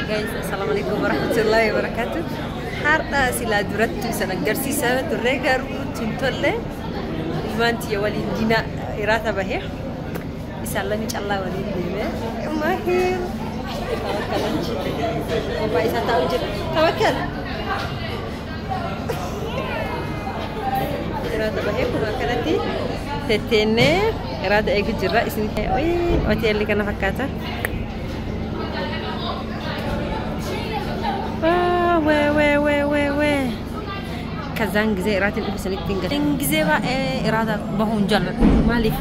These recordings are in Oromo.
Guys, assalamualaikum warahmatullahi wabarakatuh. Har'a silaa duratti isin agarsiisaa turre garuu hin tolle. Ilmaan tiyya waliin diina iraata bahee isaan lami callaa waliin deeme. Mahir. Tawakkal achi. Kophaa isaa taa'u jira. Tawakkal. Iraata bahee kun akkanatti tetteennee iraata eegu jirra. Isin hoteelli kana fakkaata. We ከዛን ጊዜ እራትን dhufe sanitti hin ጊዜ baay'ee iraata bahuun jaalladhu. Maaliif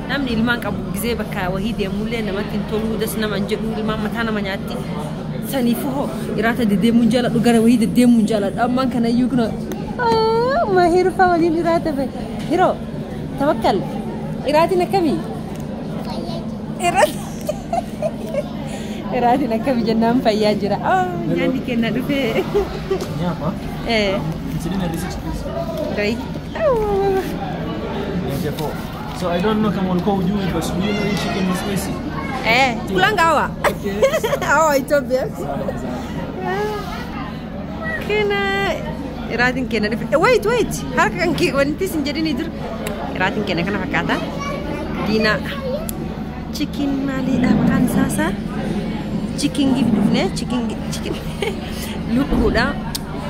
namni ilmaan qabu gisee bakka wahii deemullee namatti hin toluu, das nama hin jedhu, ilmaan mataa nama nyaatti. Saniifuu hoo iraata deddeemuun jaalladhu, gara wahii deddeemuun jaalladhu. Ammaan kanayyuu kun mahirfa waliin iraata bahe. Hiroo tawakkal, iraatiin akkamii? Iraatiin akkamii jennaan fayyaa jira. Nyaanni kenna dhufee. Nyama. Eh. Considering a receipt, please. Right. 94. So I don't know kama ulikuwa hujui, but do you know hii chicken ni spicy? Eh, kulanga hawa. Okay. Hawa Ethiopia. Sawa, sawa. Kana iraatiin kenna dhufe. Wait, wait. Harka kan kee wanti isin jedhanii dur. Iraatiin kenna kana fakkaata. Diina chicken maaliidha maqaan isaa isaa? Chicken giif dhufne, chicken chicken lukkuudha.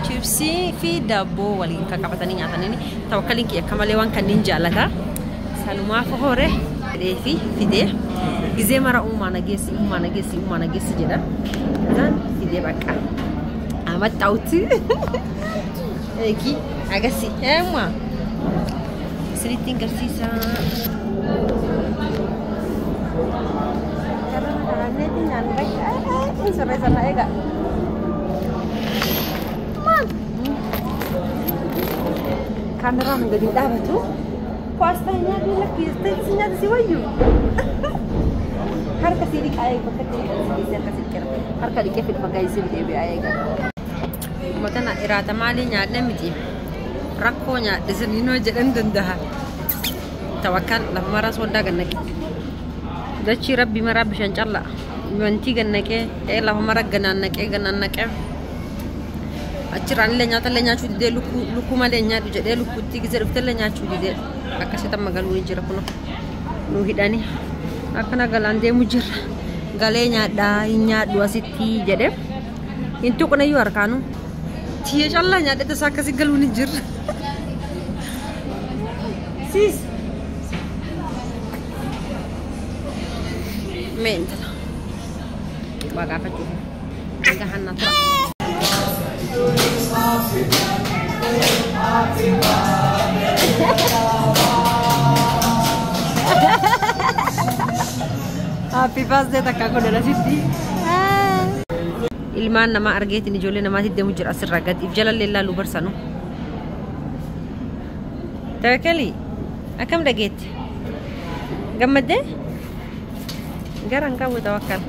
Chipsii fi daabboo waliin kan qabatanii nyaatanii. Tawakkaliin kiyya akka malee waan kanneen jaallata. Sanumaaf hore fidee fi fidee gizee mara uumaa nageessi, uumaa nageessi, uumaa nageessi jedha. Isaan fidee bakka. Amaxxaawutti. Eegi agasi eemma. Isinitti agarsiisa. Karena karaanneetiin nyaannu bakka sirreessannaa eegaa. Kaameraan gadi hin dhaabatu. Paastaa nyaatu lakki si nyaata si wayyu. Harka sii dhiqaa eegu, bakka itti dhiqan si geessee harka sii dhiqeera. Harka dhiqee fidfa gaayisii deebi'aa eega. Matana iraata maalii nyaadhe miti. Rakkoo nyaadhe saniinoo jedhan danda'a. Tawakkal lafa maraa sooddaa gannaqe. Dachii rabbi maraa bishaan callaa. Wantii gannaqee lafa mara ganaannaqee ganaannaqee. Achirraan illee nyaata illee nyaachuu didee, lukkuu malee nyaadhu jedhee, lukkuutti gisee dhufte illee nyaachuu didee, akkasitti amma galuu ni jira. Kunoo nu hidhanii akkana galaan deemu jira. Galee nyaadhaa hin nyaadhu asitti jedhee hin tuqnayyuu harkaanu. Tiyya callaa nyaadhe tasaa akkasi galuu ni jira. Siis. Mee intala. Waa gaafachuuf. Egaa hannaa tura. Happy birthday takka godhan asitti. Ilmaan namaa argeetiin ijoollee namaatti deemu jira asirraa gadi. If jalallee ilaaluu barsanu. Tawakkali, akkam dhageette? Gammaddee? Gara hin qabu tawakkal.